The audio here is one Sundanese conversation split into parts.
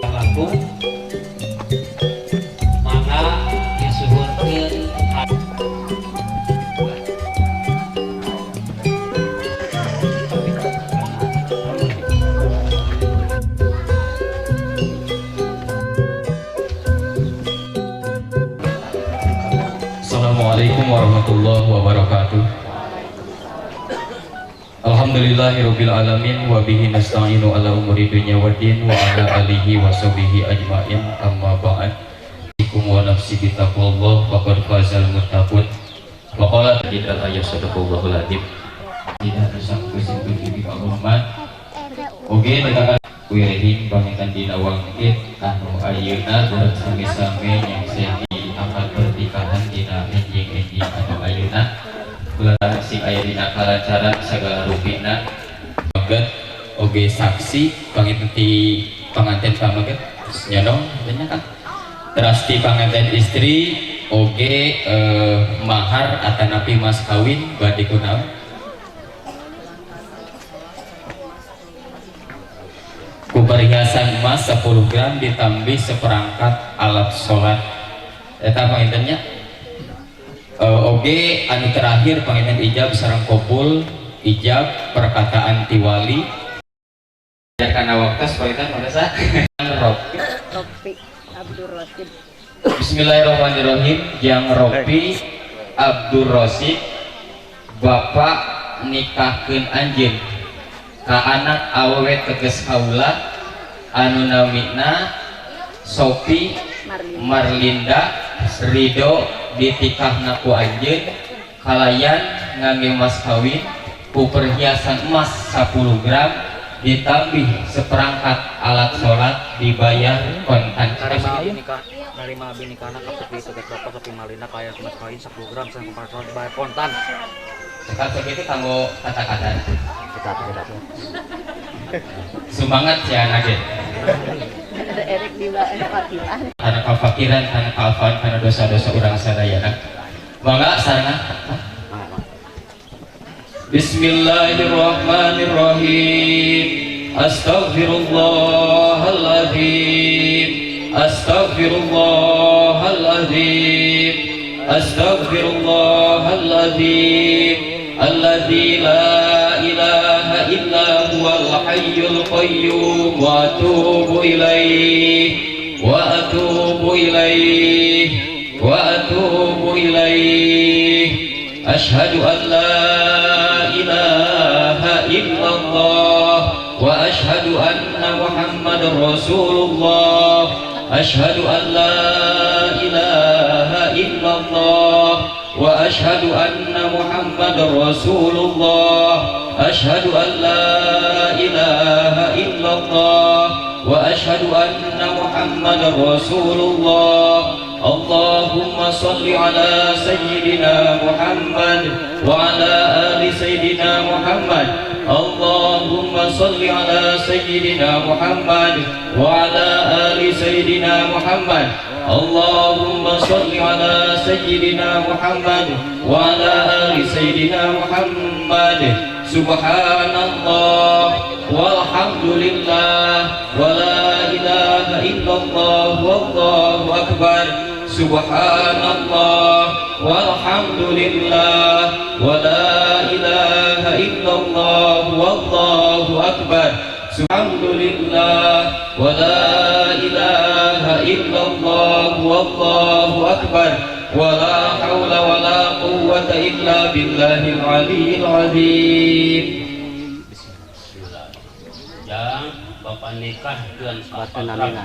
Langkung mangga disuhunkeun. Assalamualaikum warahmatullahi wabarakatuh. Alhamdulillahirabbil alamin wa bihi nasta'inu ala umuri dunya waddin wa ala alihi wa sahbihi ajmain, amma ba'd. Ikum wa nafsi bitaqwallah faqad fazal muttaqun. Wa qala al ayat, sadaqallahul azim. Tidak bisa pusing Pak. Oke, dikatakan wirehing panginten dina wangkit anu ayeuna sami-sami nyakseni akad pernikahan dina enjing-enjing anu ayeuna. Kula sing aya dina kalancaran sagala rupina. Pameget oge saksi panginten ti panganten pameget nyodong nya kan. Teras ti panganten istri oge mahar atanapi mas kawin bade kunaon? Ku perhiasan emas 10 gram ditambih seperangkat alat sholat, eta panginten nya. Oge anu terakhir panginten ijab sareng qabul, ijab perkataan ti wali ya, karena waktu panginten masa Ropi. Ropi Abdul Rosid. Bismillahirrahmanirrahim. Yang Ropi Abdul Rosid, bapak nikahkeun anjeun ka anak awewe teges kaula anu namina Sopi Marlin. Marlinda Ridho, ditikahna ku anjeun kalayan ngangge mas kawin ku perhiasan emas 10 gram ditambih seperangkat alat sholat, dibayar kontan. Narima abdi nikah, narima abdi nikahna ka putri tegas bapak Sopi Marlinda kaya mas kawin 10 gram sareng kumparan dibayar kontan. Cekap segitu kanggo kata-kata. Kita kita. Semangat ya anak. Ada Erik di Fakiran. Karena kafakiran, karena kaalfaan, karena dosa-dosa urang sadayana. Mangga sarengan. Bismillahirrahmanirrahim. Astaghfirullahaladzim. Astaghfirullahaladzim. Astaghfirullahaladzim. Alladzi la ilaha illa huwal hayyul qayyum wa atubu ilaih wa atubu ilaih wa atubu ilaih. Ashhadu an la ilaha illallah wa ashhadu anna Muhammadar Rasulullah. Ashhadu an la ilaha illallah wa ashhadu anna Muhammadar Rasulullah. Ashhadu an la ilaha illallah wa ashhadu anna Muhammadar Rasulullah. Allahumma salli ala sayyidina Muhammad wa ala ali sayyidina Muhammad. Allahumma salli ala sayyidina Muhammad wa ala ali sayyidina Muhammad. Allahumma salli ala sayyidina Muhammad wa ala ali sayyidina Muhammad. Subhanallah walhamdulillah wa la ilaha illallah wallahu akbar. Subhanallah walhamdulillah wa la ilaha illallah wallahu akbar. Alhamdulillah wa la ilaha illallah wallahu akbar. Wala haula wala quwwata illa billahil aliyil azim. Jang, bapak nikahkeun ka Sebatkeun putra, namina.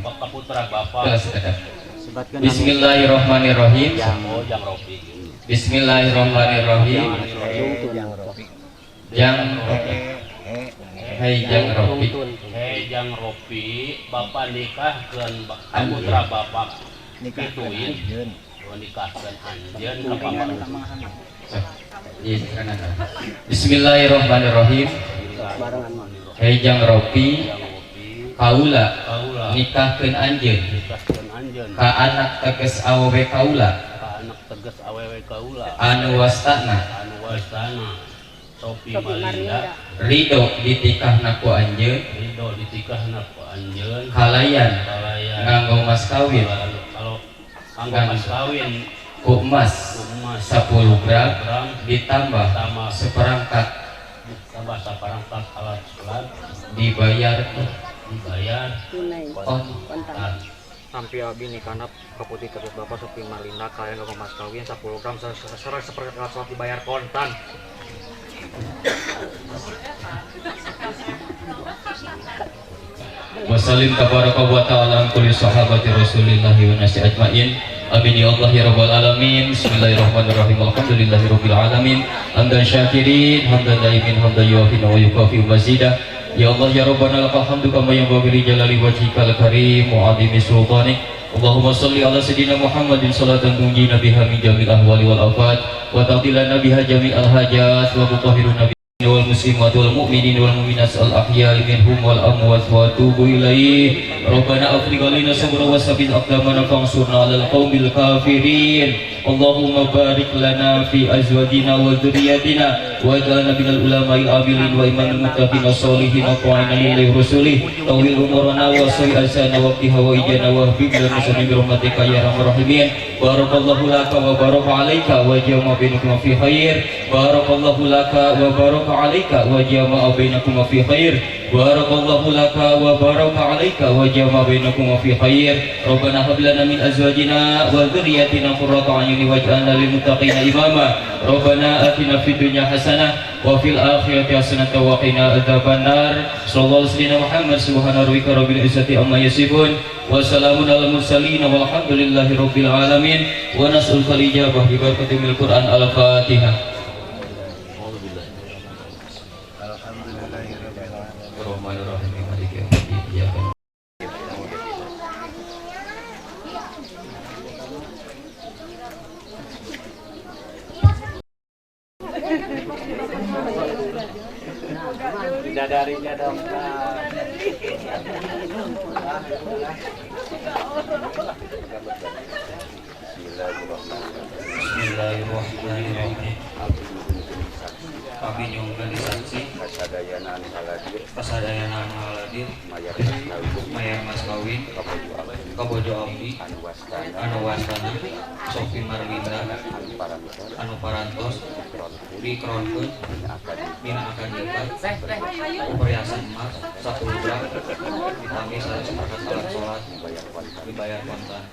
ka putra bapak. Sebatkeun namina. Bismillahirrahmanirrahim. Jang. Oh, Jang Ropi. Bismillahirrahmanirrahim. Jang Jang Hai Jang Ropi. Hei Jang Ropi, bapak nikahkeun ka putra bapak. Kituin. Oh, nikahkeun anjeun ka bapak. Bismillahirrahmanirrahim. Barengan mah. Hei Jang Ropi, Jang Ropi, kaula kaula nikahkeun anjeun nikahkeun anjeun ka anak teges awewe kaula ka anak teges awewe kaula anu wastana anu wastana Sopi Sopi Malinda Marlinda. ridho ditikahna ku anjeun ridho ditikahna ku anjeun kalayan kalayan nganggo mas kawin kalau kanggo mas kawin ku emas ku emas 10 gram gram ditambah tambah seperangkat tambah saparangkat alat sholat dibayar dibayar Tunai. kontan. Kontan. Sampai abi nikahna ka putri teges bapak Sopi Marlinda kalayan nganggo mas kawin 10 gram sareng seperangkat alat sholat dibayar kontan. Wasalim tabaraka wa ta'ala an kulli sahabati rasulillahi wa nasi ajmain. Amin ya Allah ya rabbal alamin. Bismillahirrahmanirrahim. Alhamdulillahirabbil alamin. Hamdan syakirin, hamdan daimin, hamdan yuwafina wa yukafi mazidah. Ya Allah ya Rabbana lakal hamdu kama yanbaghi li jalali wajhikal karim wa azimi sultanik. Allahumma salli ala sayyidina Muhammadin salatan tunjina biha min jami'il ahwali wal afat wa taqdilana biha jami'al hajat wa tutahhiruna wal muslimat wal mu'minin wal mu'minat al ahya'i minhum wal amwat wa atubu ilaih. Rabbana afrigh alaina sabra wa sabbit aqdamana fansurna 'alal qaumil kafirin. Allahumma barik lana fi azwajina wa dhurriyyatina waj'alna minal ulama'il amilin wa imamil muttaqin as-solihin wa ta'ina lillahi rasulih. Tawil umurana wa sawi azana wa qi hawaijana wa habib lana bi rahmatika ya arhamar rahimin. Barakallahu laka wa baraka 'alaika wa jama'a bainakum fi khair. Barakallahu laka wa baraka 'alaika wa jama'a bainakum fi khair. Barakallahu laka wa baraka 'alaika wa jama'a bainakum fi khair. Rabbana hab lana min azwajina wa dhurriyyatina qurrata a'yun waj'alna lil muttaqina imama. Rabbana atina fid dunya hasanah wa fil akhirati hasanah wa qina adzabannar. Sallallahu alaihi Muhammad subhana rabbika rabbil izzati amma yasifun wa salamun alal mursalin walhamdulillahi rabbil alamin. Wa nas'aluka al-ijabah bi barakati mil Qur'an. Al-Fatihah. Alhamdulillahirabbil alamin. Bidadarinya dong. Bismillahirrahmanirrahim. Kami nyungkeun saksi Kasadayana anu haladir kasadayana anu haladir mayar mas kawin mayar mas kawin kabojo abdi kabojo abdi anu wastana anu wastana Sofi Marlinda anu parantos anu parantos dikronkeun dikronkeun dina akad dina akad nikah perhiasan emas 1 gram ditambah sareng seperangkat alat sholat dibayar kontan dibayar kontan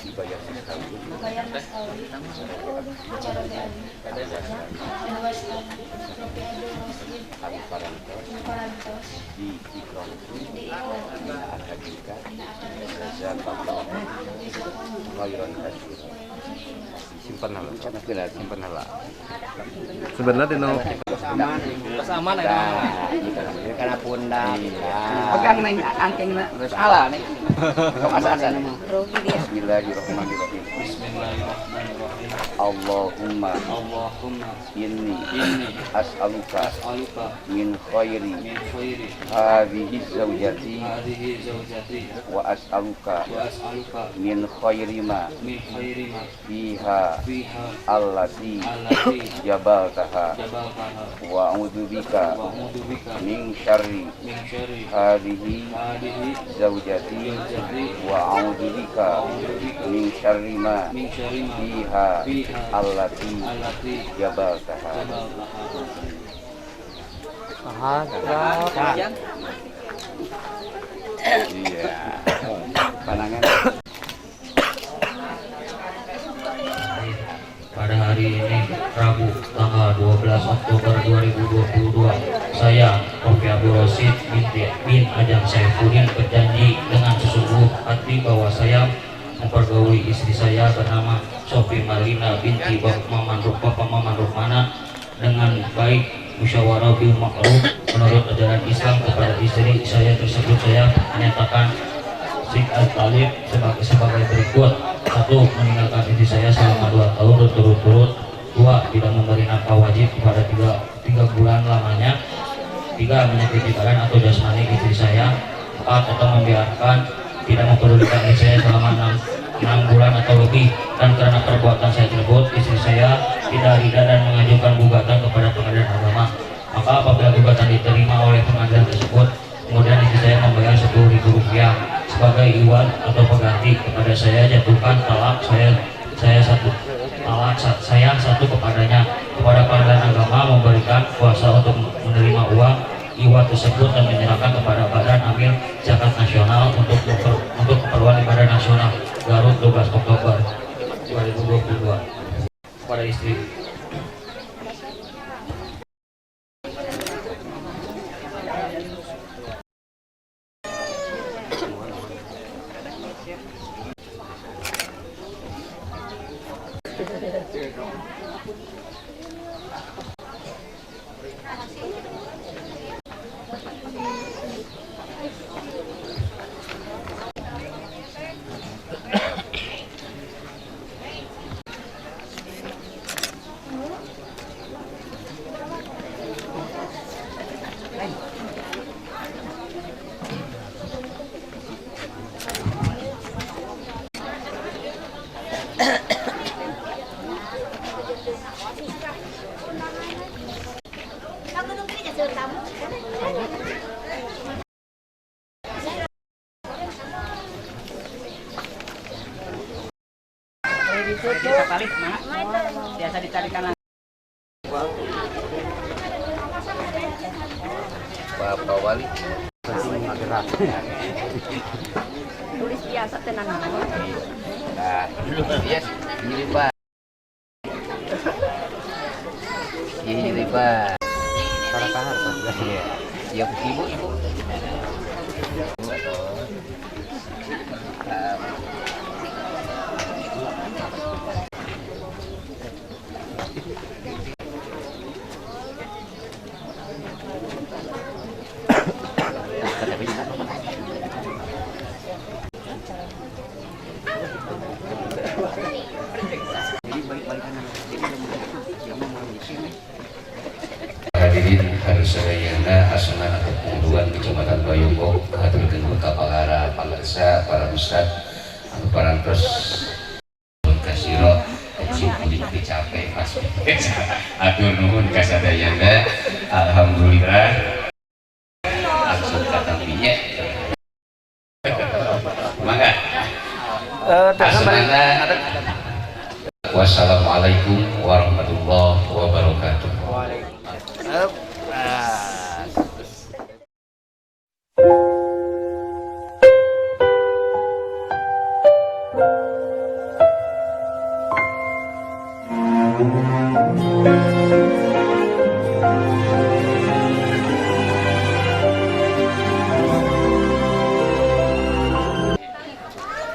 dibayar mas kawin bayar mas kawin bicara anu wastana Ropi Abdul Rosid anu parantos anu parantos di dikronkeun diikronkeun dina akad nikah dina akad nikah jazakallahu khairan katsiran. Simpen heula, simpen heula. Sebenarnya dino Pas aman ya. Karena pundak. Pegang neng angkeng salah nih. Sok asa-asa. Robi dia. Bismillahirrahmanirrahim. Bismillahirrahmanirrahim. Allahumma Allahumma inni inni as'aluka as'aluka min khairi min khairi hadhihi zawjati hadhihi zawjati wa as'aluka wa as'aluka min khairi ma min khairi ma fiha fiha allati allati jabaltaha jabaltaha wa a'udzubika wa a'udzubika min syarri min syarri hadhihi hadhihi zawjati zawjati wa a'udzubika min syarri ma min syarri ma fiha fiha allati allati jabaltaha. jabaltaha. Aha, Iya. Panangan. Pada hari ini Rabu tanggal 12 Oktober 2022, saya Rofi Abdul Rosid bin Ajang Saifuddin berjanji dengan sesungguh hati bahwa saya mempergauli istri saya bernama Sofi Marlina binti Bapak Maman Rukmana dengan baik, musyawarah bil ma'ruf menurut ajaran Islam. Kepada istri saya tersebut saya menyatakan Sik Al-Talib sebagai berikut. 1. Meninggalkan istri saya selama 2 tahun berturut-turut. 2. Tidak memberi nafkah wajib kepada 3 bulan lamanya. 3. Menyakiti badan atau jasmani istri saya. 4. Atau membiarkan tidak mempedulikan istri saya selama 6 bulan atau lebih. Dan karena perbuatan saya tersebut, istri saya tidak ridha dan mengajukan gugatan kepada pengadilan agama. Maka apabila gugatan diterima oleh pengadilan tersebut, kemudian istri saya membayar Rp10.000 sebagai iwan atau pengganti kepada saya, jatuhkan talak saya satu talak saya satu kepadanya. Kepada pengadilan agama memberikan kuasa untuk menerima uang iwan tersebut dan menyerahkan kepada Badan Amil Zakat Nasional untuk keperluan ibadah nasional. Garut 12 Oktober 2022. Kepada istri. Biasa dicarikan Bapak Wali. Tulis biasa tenang. Nah, yes, ini Pak. Ini Pak. Para kahar. Iya. Ya, ibu, ibu. Hadirin harus sadayana asunan atau pengunduhan Kecamatan Bayongbong haturkeun ka para pangersa, para ustad anu parantos kasiro kecil kulit capek pas atur nuhun ka sadayana. Alhamdulillah langsung katampinya mangga asunana. Wassalamualaikum warahmatullahi wabarakatuh.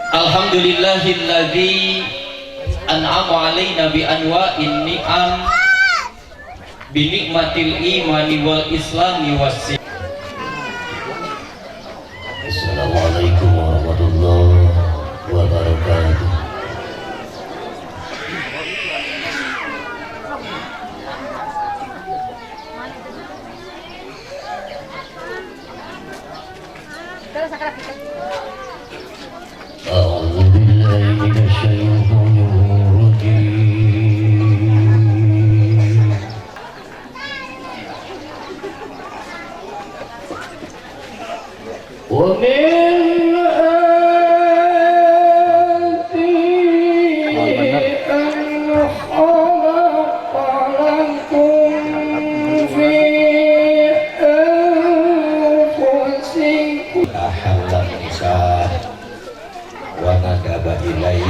Alhamdulillahilladzi an'ama alaina bi anwa'in ni'am bi nikmatil imani wal islami was. Assalamualaikum warahmatullahi wabarakatuh. A'udzu billahi minasy syaithanir rajim. Wa min ayatihi an khalaqa lakum fi anfusikum. Ahalla nikah. إليه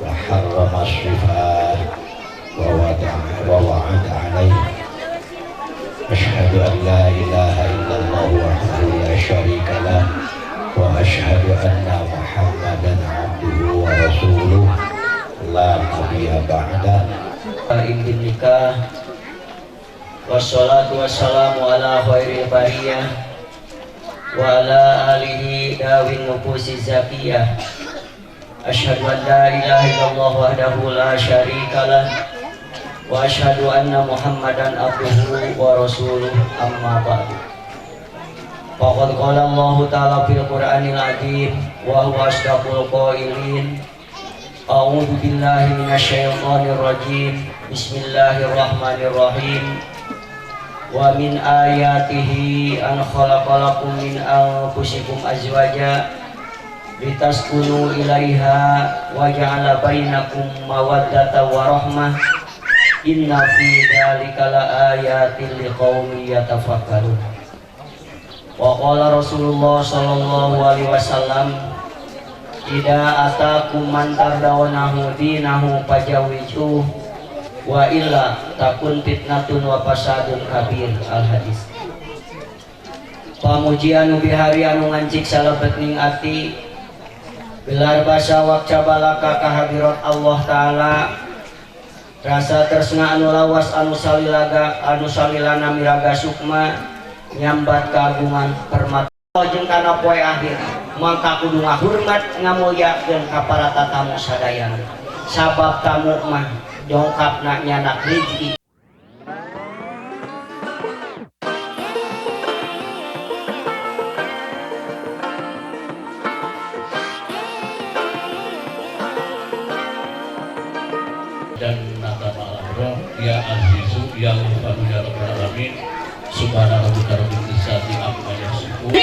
وحرم الصفات ووعد عليه. أشهد أن لا إله إلا الله وحده لا شريك له وأشهد أن محمدا عبده ورسوله لا نبي بعده. Nikah wassalatu wassalamu ala khairil bariyah wa ala alihi dawin nufusi zakiyah. Asyhadu an la ilaha illallah wahdahu la syarikalah wa asyhadu anna Muhammadan abduhu wa rasuluh, amma ba'du. Faqad qala Allahu ta'ala fil Qur'anil azim wa huwa asdaqul qailin. A'udzu billahi minasyaitonir rajim. Bismillahirrahmanirrahim. Wa min ayatihi an khalaqalakum min anfusikum azwaja litaskunu ilaiha wa ja'ala bainakum mawaddatan wa rahmah. Inna fi dzalika laayatin liqaumin yatafakkarun. Wa qala Rasulullah sallallahu alaihi wasallam, idza atakum man tardawnahu dinahu fajawijuh wa illa takun fitnatun wa fasadun kabir. Al hadis. Pamujian bihari anu ngancik salebet ning ati gelar basa wakca balaka kahadirat Allah Ta'ala, rasa tresna anu lawas anu salilaga anu salilana miraga sukma nyambat kagungan permata jeung kana poe akhir, mangka kudu ngahurmat ngamulyakeun ka para tatamu sadayana, sabab tamu mah dongkapna nyanak rezeki. Dan nata ma'al ya azizu ya ghaffaru ya rabbal alamin subhana rabbika rabbil izzati amma yasifun.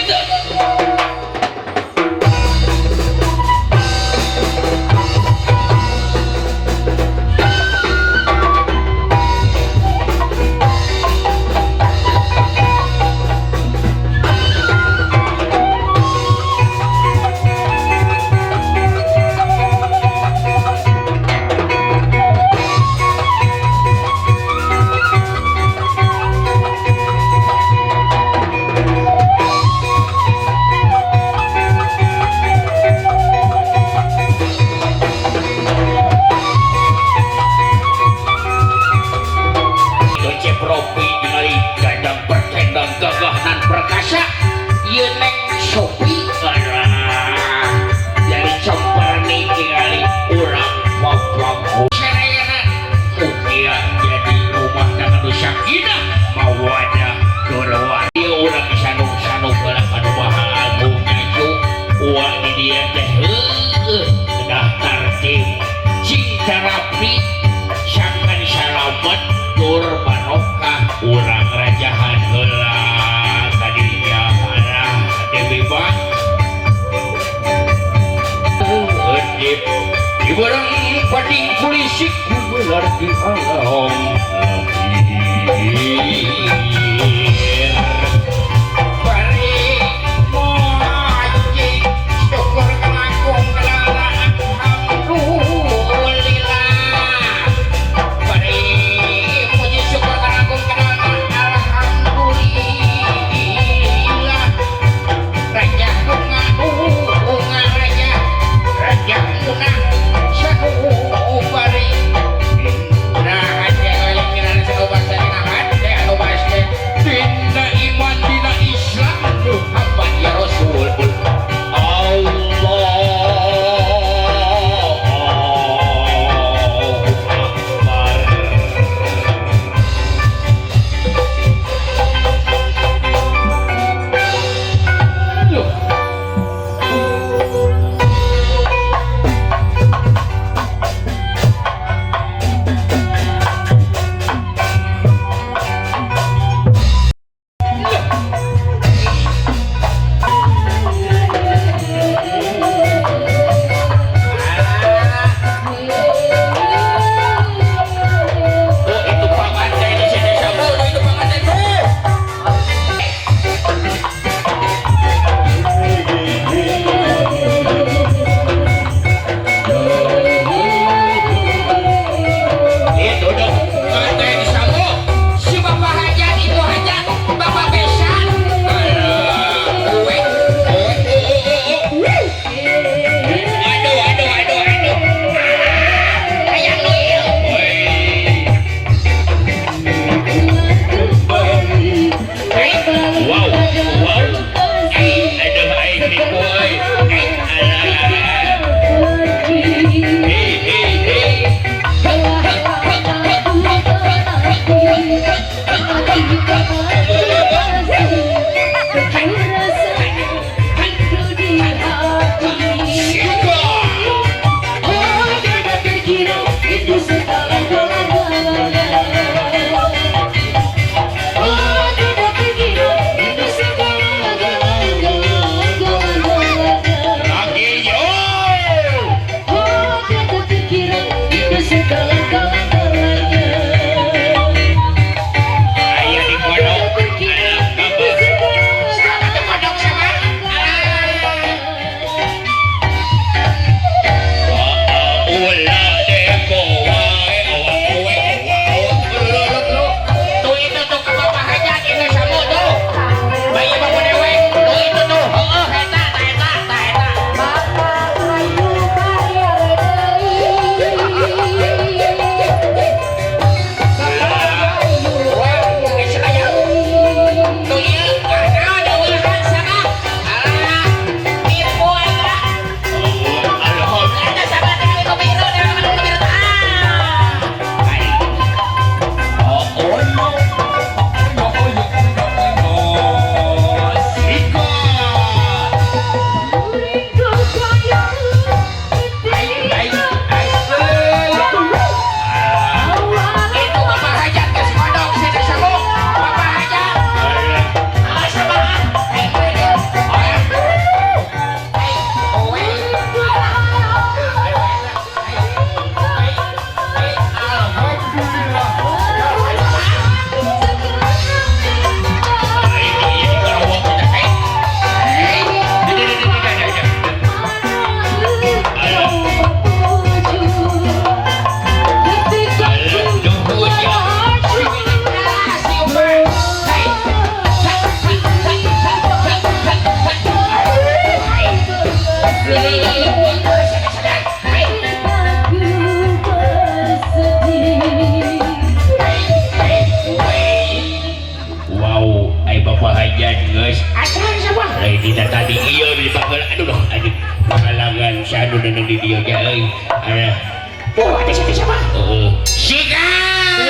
Bapak teh siapa? Heeh. Sikat.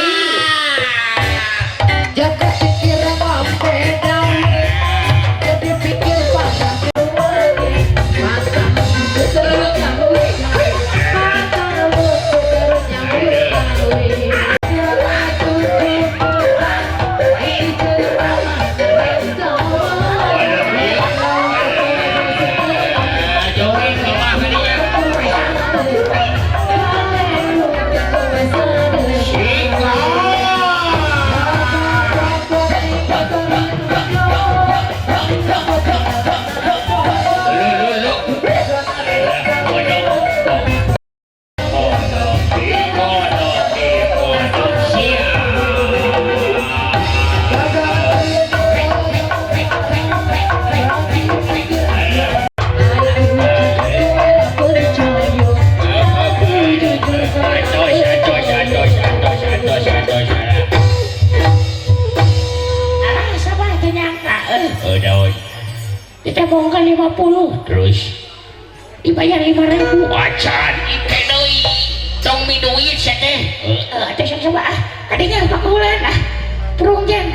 Jaga pikiran beda. Jadi pikir pada Kita bongkar 50 terus dibayar 5.000 acan ike deui tong mi duit sia teh heeh teh coba ah kadinya pakulan ah prung jang.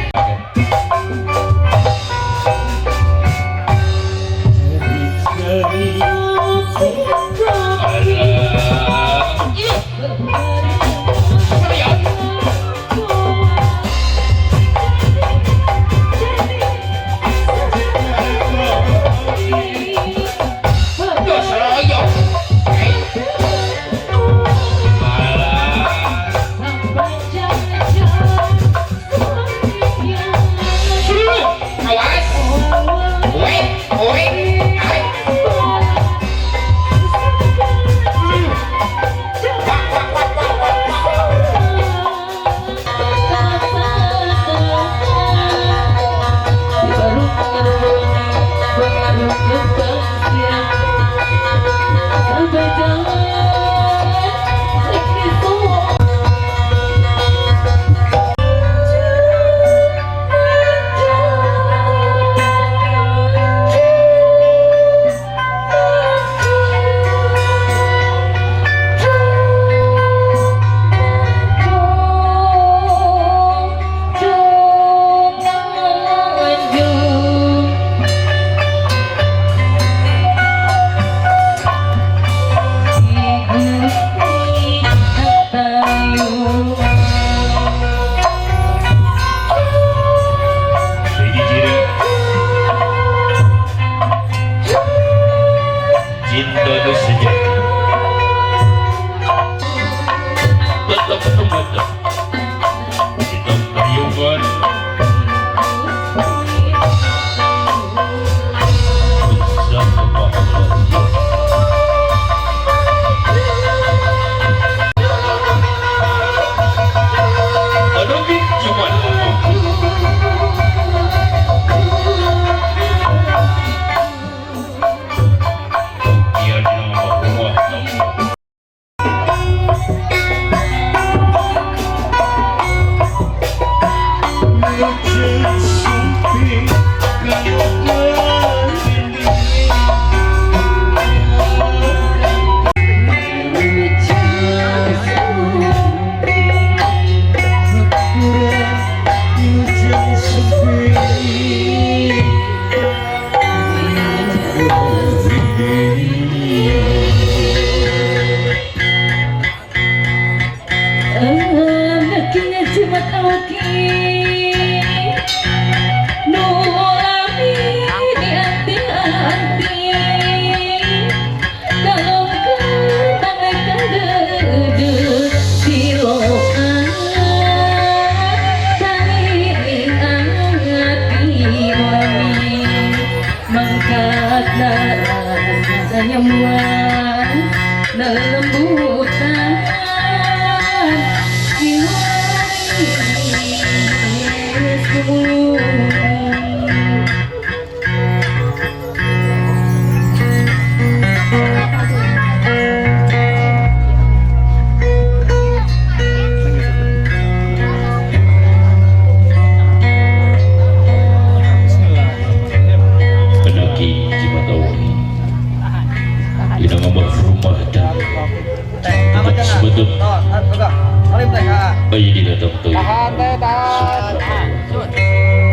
Aya dina tangtu. Tahan teh, tahan.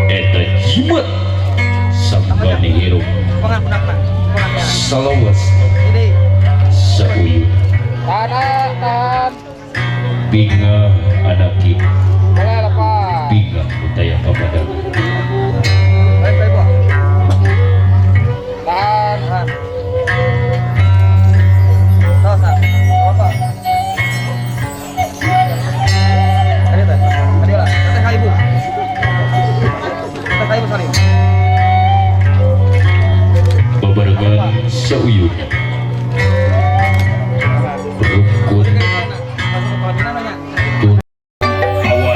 Eta jimat sambani hirup. Salawas sauyun. Tahan, ah, tahan. Binga anaki. Boleh lepas. Binga utaya pamadang. Tahan. Babarengan sauyun. Rukun. Awas.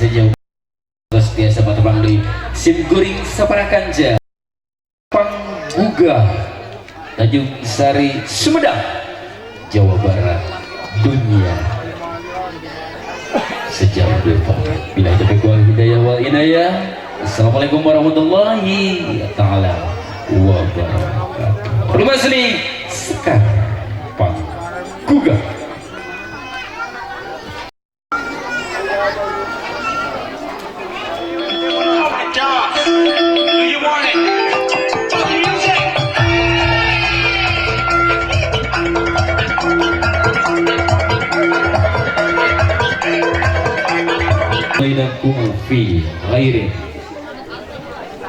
Sejauh tos biasa patepang deui. Sim kuring sapara kanca Pangbuga, Tanjung Sari, Sumedang, Jawa Barat, dunia sejauh depan. Bila itu wal hidayah wal inayah. Assalamualaikum warahmatullahi taala wabarakatuh. Rumah Seni Sekar Pangguga. Bainakum fi ghairin.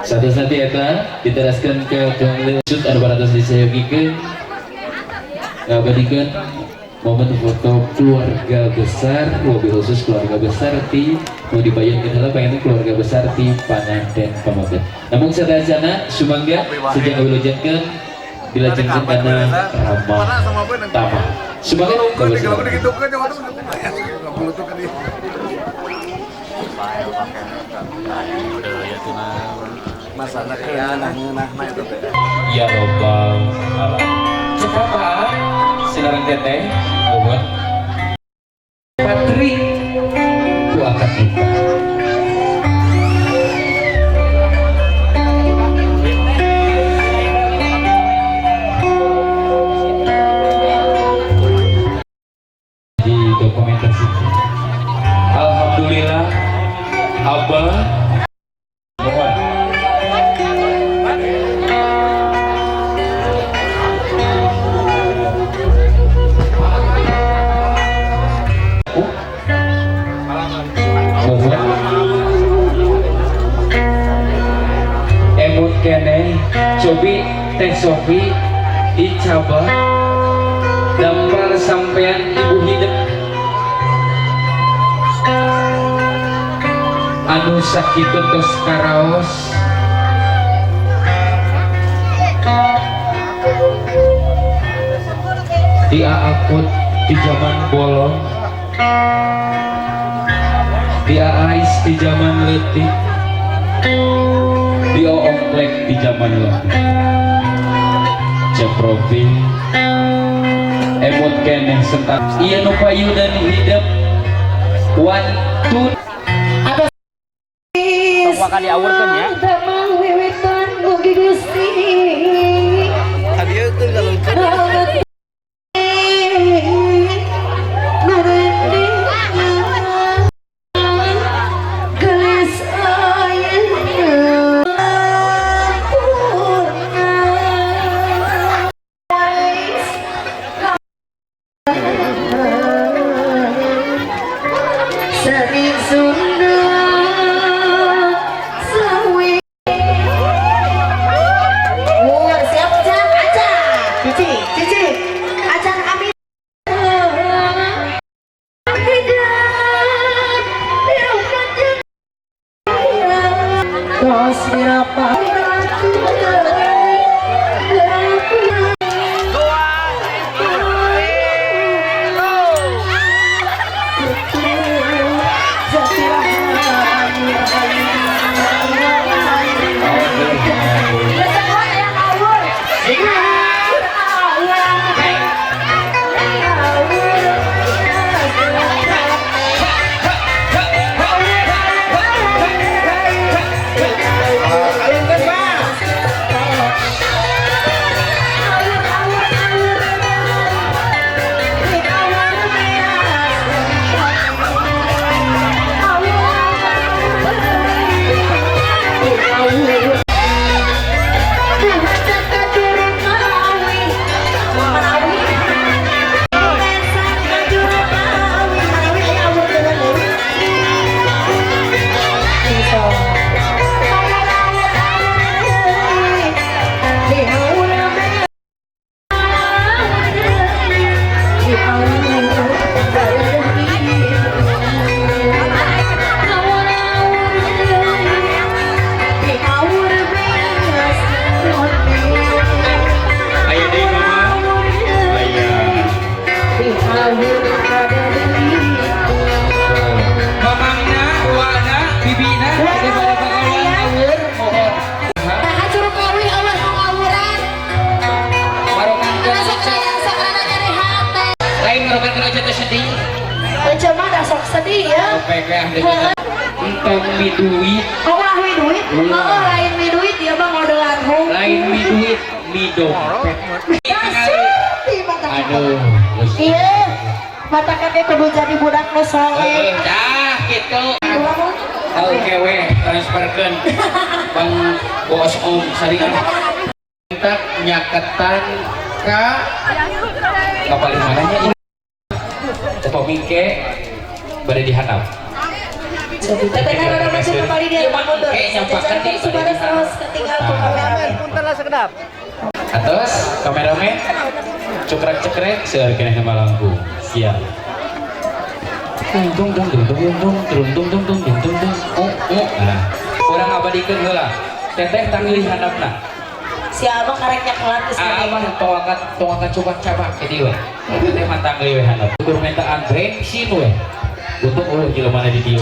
Satu-satu eta diteraskan ke tuang lecut anu baratos disayogikeun ngabadikeun momen foto keluarga besar, wabil khusus keluarga besar ti nu dibayangkeun heula pengen keluarga besar ti panganten pamoget. Namun sadayana sumangga sejak ngawilujengkeun dilajengkeun kana ramah tamah. Sumangga. Ya robbal alamin. Cekap silaran teteh mohon Patri ku akad nikah. Di dokumentasi. Alhamdulillah Abah mohon emut keneh cobi Teh Sofi dicabah dampar sampean ibu hidup anu sakitu tos karaos diaakut di zaman bolong, diaais di zaman leutik, dioongklek di zaman leutik. Cepropi emut keneh sentak ieu nu payudan hidup wantun Tong diawurkeun ya. Wiwitan mugi Gusti. dengan entong miduit. Oh, ulah miduit? Ulah. Oh, lain miduit ya bang, modelan hungkul. Lain miduit, midompet. Surti mata. Aduh. Iya, mata kakek kudu jadi budak nu soleh. Dah gitu. Oke weh, transferkan Bang Bos Om saringan. Kita nyaketan ka kapal mananya ini. Upami ke bade dihandap. Teteh kan ada maju kembali dia mundur. Nyampakan Supaya terus ketinggal ku kameramen. Punten lah sekedap. Atos kameramen cukrak cekrek seueur keneh nama langkung. Siap. Tung tung tung tung tung tung tung tung tung tung tung tung tung. Oh oh. Nah, urang abadikeun heula. Teteh tanggeuh handapna. Si abang karek nyekelan geus. Abang tong angkat cobak-cabak kitu we. Teteh mah tanggeuh we handap. Ukur mintaan bensin we. Untuk eueuh jelema di dieu.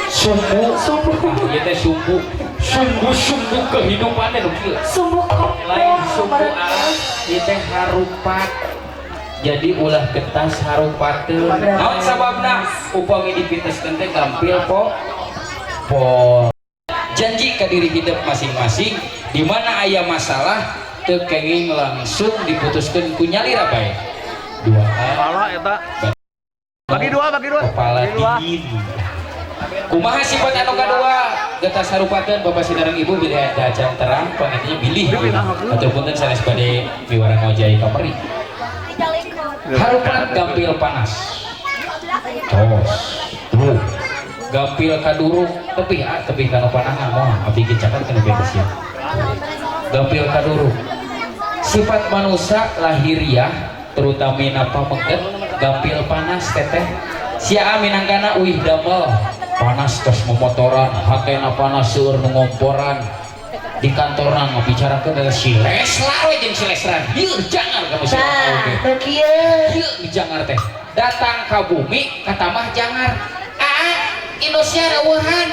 Sumbu, sumbu, ieu teh sumbu, sumbu, sumbu kehidupan teh nu kieu. Sumbu kompor. Lain sumbu alam, ieu teh harupat. Jadi ulah getas harupateun. Naon sababna? Upami dipiteskeun teh gampil po. Po. Janji ka diri hidup masing-masing, di mana aya masalah teu kenging langsung diputuskeun ku nyalira bae. Dua. Kepala eta. Bagi dua, bagi dua. Kepala dingin. Kumaha sifat anu kadua getas harupateun Bapak sinareng Ibu bilih ada acan terang panginten bilih ataupun teh sanes bade miwarang ngojai kamari. Harupat gampil panas. Tos. Tuh. Gampil kaduruk tepih ah tepih kana panangan moal abdi ge caket kana beres ya. Gampil kaduruk. Sifat manusia lahiriah terutamina pameget gampil panas teteh. Sia minangkana uih damel panas tos memotoran hatena panas seueur nu ngomporan di kantorna ngabicarakeun eta si Leslar we jeung si Leslar ieu jangar kamu si Nah, nu kieu. Ieu jangar teh datang ka bumi katamah jangar aa Indosiar eueuhan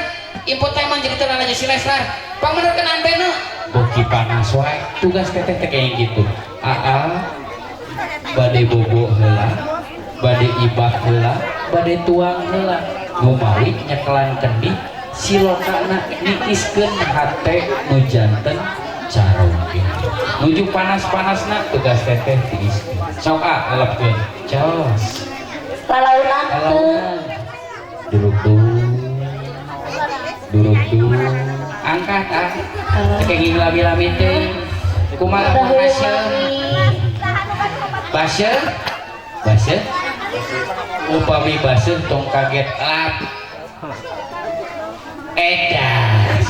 infotainment jadi teu nanya si Leslar pangmenerkeun antena beuki panas wae tugas teteh teh kayak gitu aa bade bobo heula bade ibak heula bade tuang heula numawi nyekelan kendi silokana niiskeun hate nu janten caroge nuju panas-panasna tugas teteh tiiskeun sok ah lelepkeun cos lalaunan teu duruk duruk duruk angkat ah kenging lami-lami teh kumaha baseuh baseuh baseuh upami baseuh tong kaget lap edas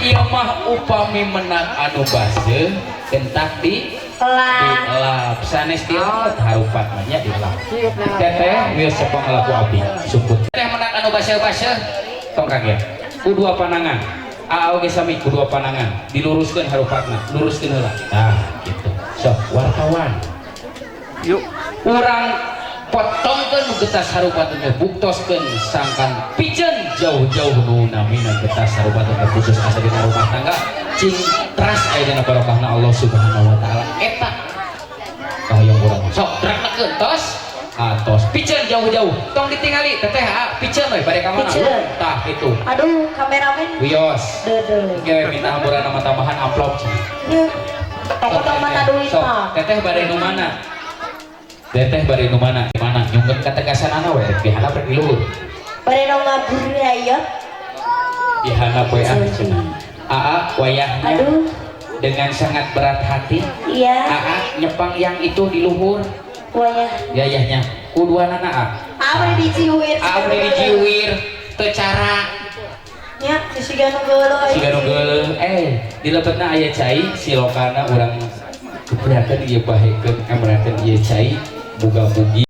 ieu mah upami menang anu baseuh kentak di dilap sanes dilap harupat mah nya dilap teteh wios cepong laku abdi sumput teteh menang anu baseuh-baseuh tong kaget ku dua panangan aa oge sami ku dua panangan diluruskeun harupatna luruskeun heula tah kitu sok wartawan yuk urang potongkeun getas harupat teh buktoskeun sangkan piceun jauh-jauh nu namina getas harupat teh khusus asa dina rumah tangga cing teras aya dina barokahna Allah Subhanahu wa taala eta hoyong urang sok draknakeun tos atos piceun jauh-jauh tong ditingali teteh a piceun we bade ka mana tah kitu aduh kameramen wios deudeuh ge minta hamburan nama tambahan amplop nya tong mana duit mah teteh bade nu mana teteh bade nu mana mana nyungkeun kategasanana we di handap rek di luhur bade nu ngaburayot di handap we ah cenah aa wayahna aduh dengan sangat berat hati iya aa nyepang yang itu di luhur wayah gayahnya kuduanana aa aa bade dijiwir aa bade dijiwir teu cara nya siga nu geuleuh siga nu geuleuh di lebetna aya cai silokana urang gebrakeun ieu bahekeun emrakeun ieu cai buga-bugi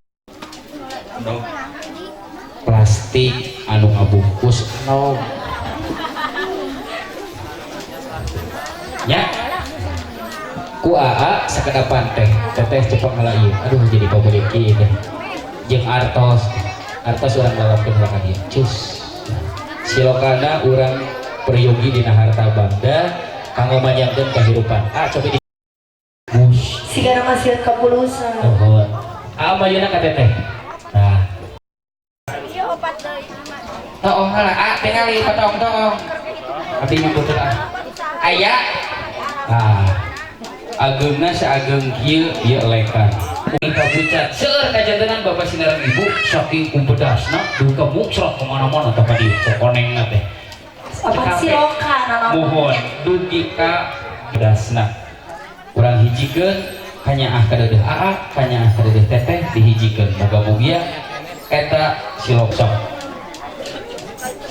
plastik anu ngabungkus nog nya ku aa sakedapan teh teteh cepeng heula ieu aduh jadi pabeureuk ieu teh jeung artos artos urang lalapkeun heula ka dieu cus silokana urang peryogi dina harta banda kanggo manjangkeun kahirupan ah cobi di sigana masih kapulusan nuhun ah mayuna ka teteh nah Toong heula, ah tingali patong-toong. Abdi nyebut ah. Aya. Ah, ageungna saageng kieu ieu elekan. Ka pucat seueur kajantenan bapak sinareng ibu saking kumpedasna dugi ka muncrat kemana-mana tah ka dieu kokonengna teh. Apa siloka nanaon? Mohon dugi ka pedasna. Urang hijikeun kanyaah ka deudeuh aa, kanyaah ka deudeuh teteh dihijikeun. Moga-moga eta silok sok.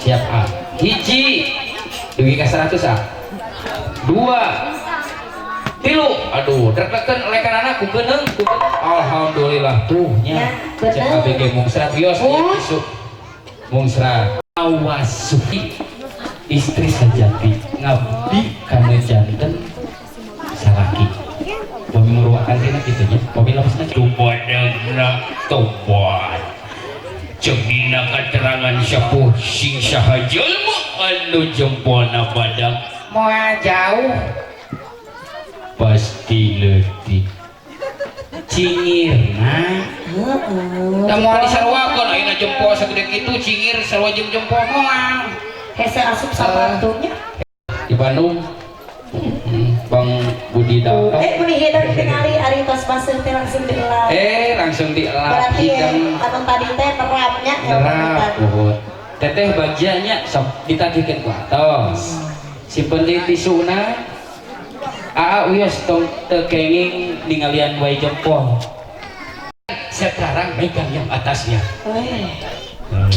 Siap a. Hiji dugi ka 100 a. Dua, tilu, aduh, deg-degan lekanana ku keuneung, ku keuneung. Alhamdulillah tuh nya. Ya, Cek bener. ABG mungsrat wios isuk. Mungsrat awas suki istri sejati ngabdi kana janten salaki. Bami muruakan tina kitu nya, bami lepasna Tumadagna tobat. Ceuk dina katerangan sepuh sing saha jelema anu jempolna badag Moal jauh. Pasti leutik. Cingirna Heeh. Da moal disaruakeun ayeuna jempol sagede kitu cingir sarua jeung jempol moal. Hese asup sapatunya. Di Bandung. Bang Budi Dalto. Eh, meni hidang tingali ari tos baseuh teh langsung dielap. Eh, langsung dielap Berarti hidang anu tadi teh nerapnya. Nerap nuhun. Teteh bagjanya sok ditagihkeun ku atos. Simpen di tisuna. Aa wios tong teu kenging ningalian wae jempol. Sekarang megang yang atasnya. Weh.